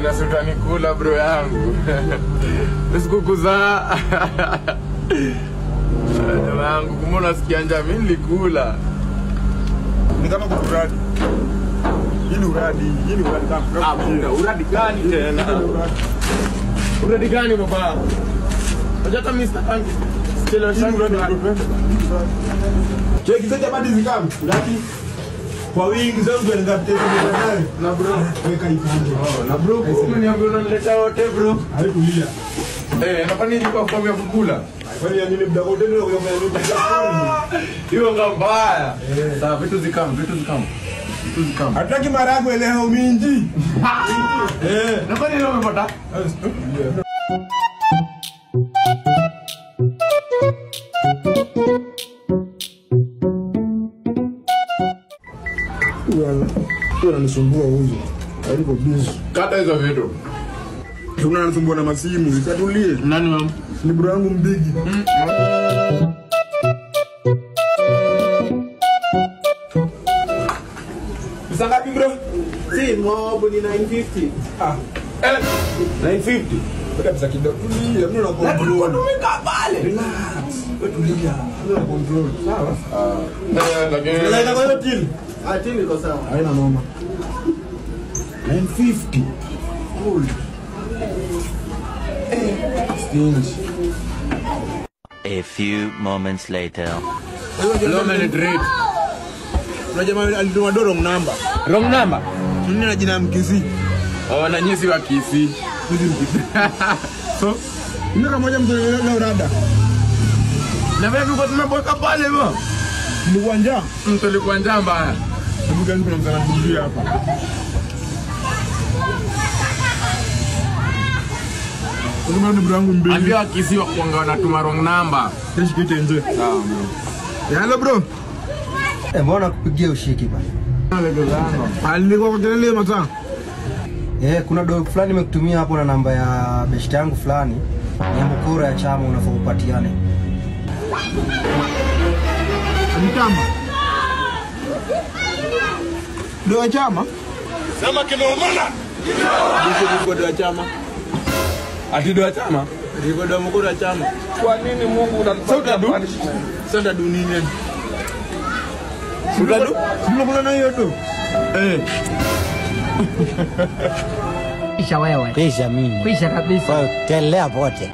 Na sutanikula bro yangu. Sikukuzaa. Jamaa yangu kumbe unasikia njaa, mimi nilikula. Ni kama kuturadi. Hii ni uradi, hii ni uradi kama. Ah, uradi gani tena? Uradi gani baba? Unajua hata mimi sitakangi. Sio shangu uradi. Cheki zote badi zikam. Uradi. Kwa wingi zangu ndio na bro weka ipande. Oh, na bro umeniambia unaniletea wote bro. Haikulia. Eh, na kwani ilikuwa form ya kukula? Kwani ya nini mda wote ndio kwa nini? Hiyo nga mbaya. Sawa, vitu zikam, vitu zikam. Vitu zikam. Hataki maragwe leo mingi. Eh, na kwani leo umepata? Huyu ananisumbua huyu. Aliko busy. Kata hizo vitu. Tuna ananisumbua na masimu, ikatulie. Nani mama? Ni bro yangu mbigi. Pesa ngapi bro? Si mob ni 950. Ah. Eh, 950. Weka pesa kidogo. Tulia, mimi na control. Tumeka pale. Relax. Wewe tulia. Mimi na control. Sawa? Eh, lakini Sasa kwa hiyo till. Ah, till iko sawa. Haina noma. 950. Cool. Stingy. A few moments later. Leo umenitreat. Kuna jamaa alituma do wrong number. Wrong number? Mimi na jina Mkisi. Oh, na nyinyi si wa Kisii. Mimi Mkisi. So, mimi kama moja mtu leo rada. Na wewe ulikuwa tumeboeka pale bro. Nilikuwa njaa. Mtu alikuwa njaa mbaya. Hebu gani kuna mtu ananijia hapa. Kuna mtu bro wangu mbili. Ambia Kisii wa kuanga wanatuma wrong number. Keshi kite nje. Sawa bro. Hello bro. Eh, mbona kupigia ushiki bana? Alikuwa kwa kelele mataa. Eh, kuna dog fulani nimekutumia hapo na namba ya best yangu fulani. Ni mkora ya chama unafaa upatiane. Mtama. Ndio chama? Sema kimeumana. Ndio ndio chama. Ati ndio chama? Ndio ndio mkora chama. Kwa nini Mungu unatupatia punishment? Sasa du nini? Utadu? Mnakula na hiyo tu. Eh. Pisha wewe. Pisha mimi. Pisha kabisa. Telea pote.